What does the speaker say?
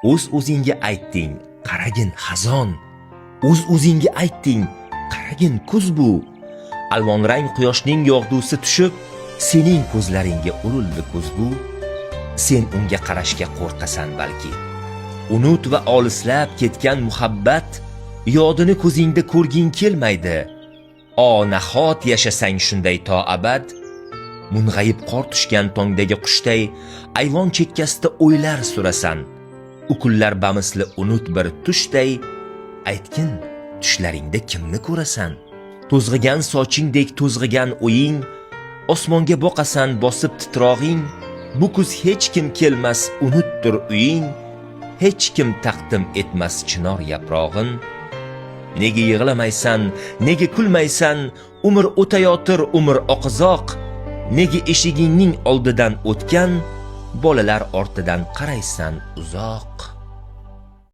O'z-o'zingga aytding: "Qaragin, xazon." O'z-o'zingga aytding: "Qaragin, kuz bu." Alvonrang quyoshning yog'dusi tushib, sening ko'zlaringga urildi ko'zgu. Sen unga qarashga qo'rqasan balki. Unut va olislab ketgan muhabbat yodini ko'zingda ko'rging kelmaydi. O, nahot yashasang shunday to abad? Mung'ayib qor tushgan tongdagi qushday ayvon chekkasida o'ylar surasan. U kunlar bamisli unut bir tushday, aytgin, tushlaringda kimni ko'rasan? To'zg'igan sochingdek to'zg'igan o'ying, osmonga boqasan bosib titrog'ing. Bu kuz hech kim kelmas, unutdir uying, hech kim taqdim etmas chinor yaprog'in. Nega yig'lamaysan, nega kulmaysan? Umr o'tayotir, umr oqizoq. Nega eshigingning oldidan o'tgan bolalar ortidan qaraysan uzoq?